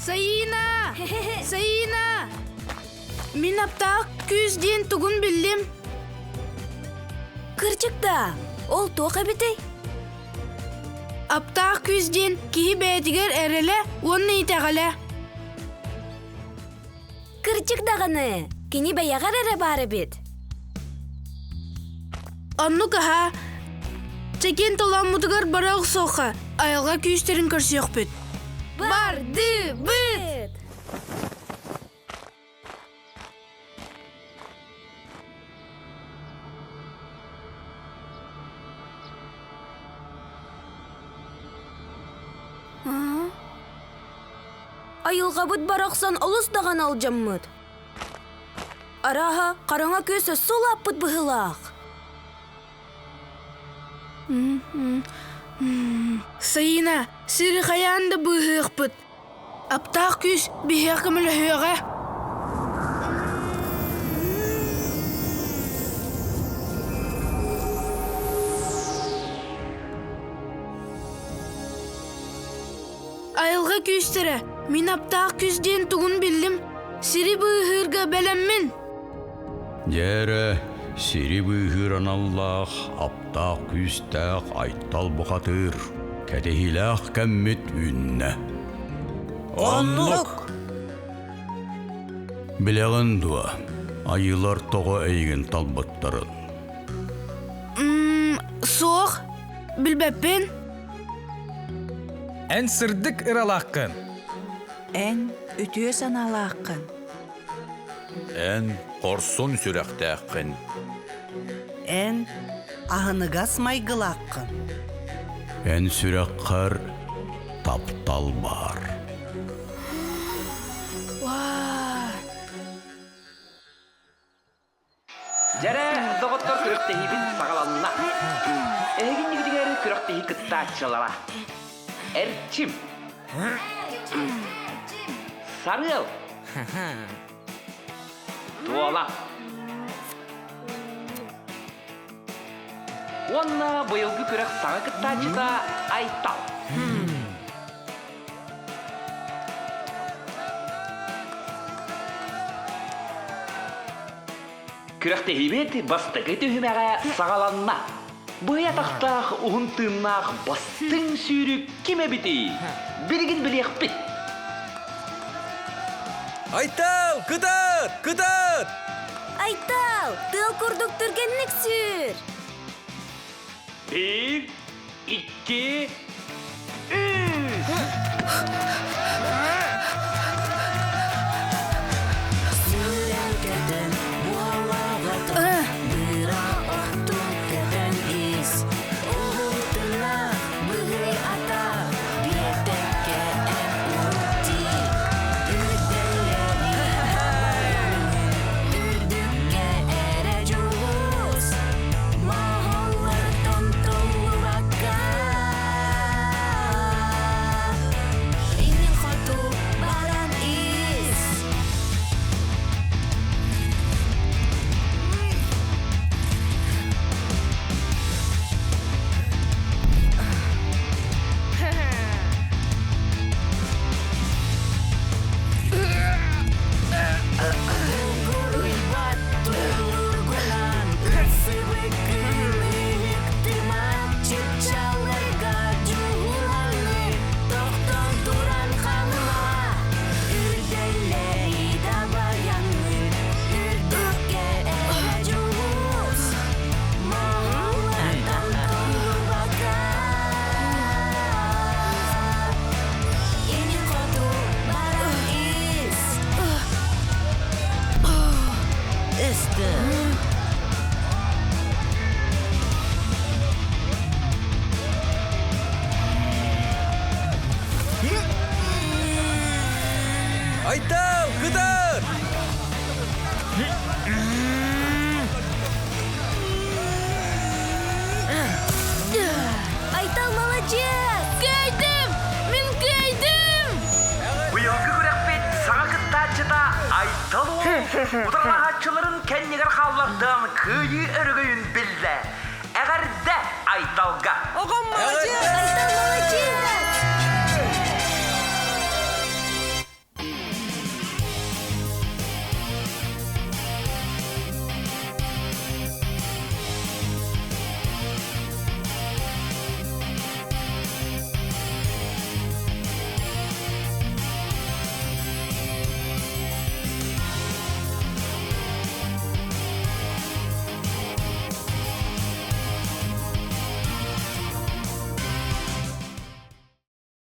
Саина! Саина! Мин аптаах күүс диэн тугун биллим. Кырдьык да, ол туох эбитий? Аптаах күүс диэн киһи бэйэтигэр эрэлэ уонна итэҕэлэ. Кырдьык даҕаны, кини бэйэҕэр эрэ баар эбит. Оннук аһаа, чэкиэн толооммутугар бара охсуохха, айылҕа күүстэрин көрсүөхпүт. Бардыбыт! Айылҕабыт барахсан олус даҕаны алдьаммыт. Арааһа, хараҥа күөс өссө улааппыт быһыылаах. Саина, сири хайаан да быыһыахпыт. Аптаах күүс биһиэхэ көмөлөһүөҕэ. Айылҕа күүстэрэ, мин аптаах күүс диэн тугун биллим, сири быыһыырга бэлэммин. Дьэ эрэ, сири быыһыыр аналлаах, аптаах күүстээх Айтал бухатыыр, кэтэһиилээх кэммит үүннэ. Оннук! Билэҕин дуо, айыылар тоҕо эйигин талбыттарын? Суох, билбэппин. Эн сырдык ыралааххын. Эн үтүө санаалааххын. Эн хорсун сүрэхтээххин. Эн аһыныгас майгылааххын. Эн сүрэххэр таптал баар. Дьэрэ, доҕоттор күрэхтэһиибит саҕаланна. Эһигиннигитигэр күрэхтэһии кыттааччылара. Эрчим. Сарыал. Туола. Уонна быйылгы күрэх саҥа кыттааччыта Айтал. Күрэхтэһиибит бастакы түһүмэҕэ саҕаланна. Быһый атахтаах уһун тыыннаах бастыҥ сүүрүк ким эбитий? Билигин билиэхпит. Айтал, кытаат, кытаат! Айтал, тыал курдук түргэнник сүүр! Биир, икки, үс! Утарылаһааччыларын кэннигэр хааллартан кыайыы өрөгөйүн биллэ. Эҕэрдэ Айталга! Оҕом маладьыас!